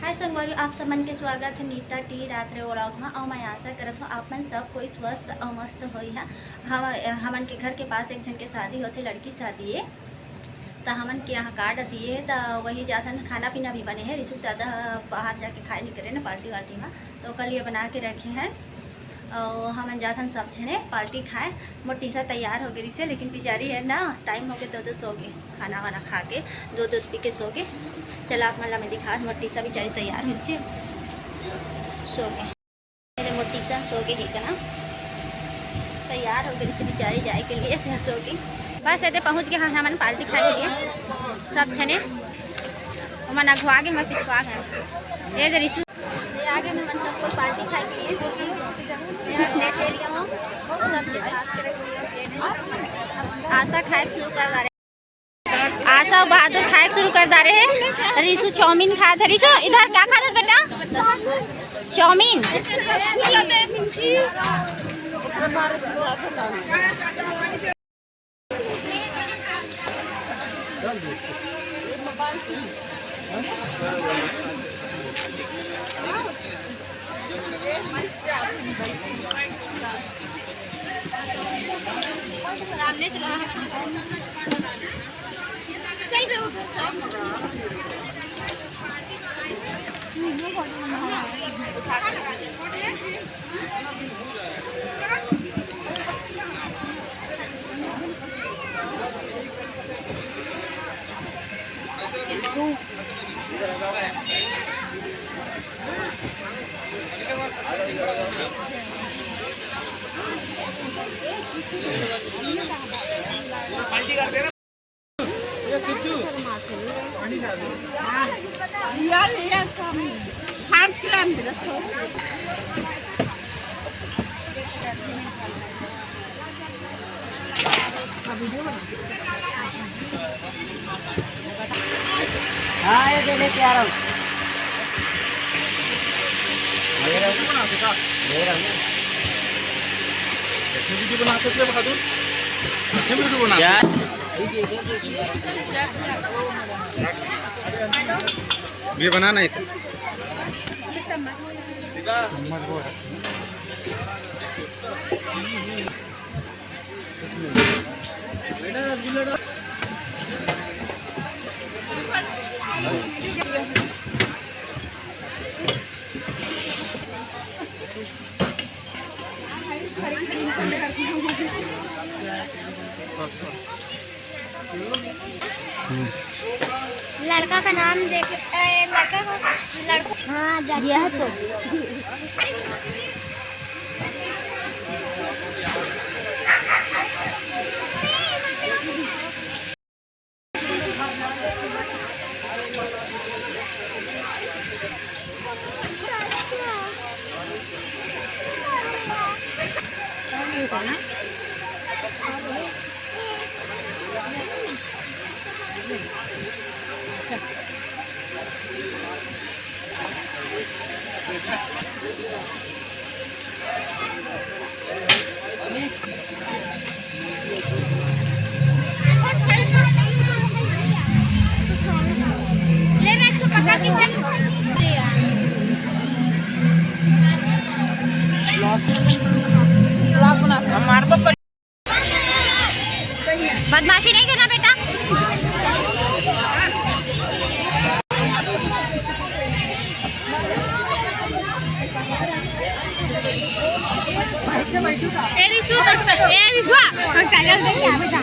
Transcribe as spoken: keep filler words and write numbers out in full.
हाय संगवारी, आप सब मन के स्वागत है नीता टी रात रे व्लॉग में। और मैं आशा करत हूँ आप मन सब कोई स्वस्थ और मस्त होई है। हम, हमन के घर के पास एक झन के शादी होथे, लड़की शादी है, तो हमन के यहाँ कार्ड दिए है, तो वही जाथन। खाना पीना भी बने है, रिशु दादा बाहर जाके खाए नहीं करे ना पार्टी वार्टी में, तो ओकर लिए बना के रखे हैं। और हमन जाथन सब झने पार्टी खाए। मोर टीसा तैयार हो गई से, लेकिन बेचारी है ना, टाइम हो गए दो दो सो गए, खाना वाना खा के दो दो पी के सो गए। चला आप मन ला मैं दिखा, मोर टीसा बेचारी तैयार हो से सो गए। मेरे मोर टीसा सो गए है ना, तैयार हो गई से बेचारी जाए के लिए, तो सो गए। बस एदे पहुँच गए हन हमन पार्टी खाए के लिए सब झने। ओमन अगुआ गे, हमर पिछुआ गे। ये दे रिशु। ये आगे में हमन सबको पार्टी खाए के लिए। ये प्लेट ले लिया हूँ। सबके साथ के रख लिया प्लेट में। आशा खाए शुरू कर डारे। आशा और बहादुर खाए शुरू कर डारे है। रिशु चाउमीन खाए थे। रिशु, इधर क्या खाए थे बेटा? चाउमीन। हाँ, ये दे लेके आ रहा हूँ। ले रहा हूँ। ले रहा हूँ। कैसे वीडियो बनाते थे बहादुर? कैसे वीडियो बनाते? क्या? ये बनाना है। लड़का का नाम देख, ए, लड़का का, लड़का। हाँ, यह तो। बदमाशी नहीं करना बेटा। ए रिशु, ए रिशु, हम चैनल देख के आ बेटा।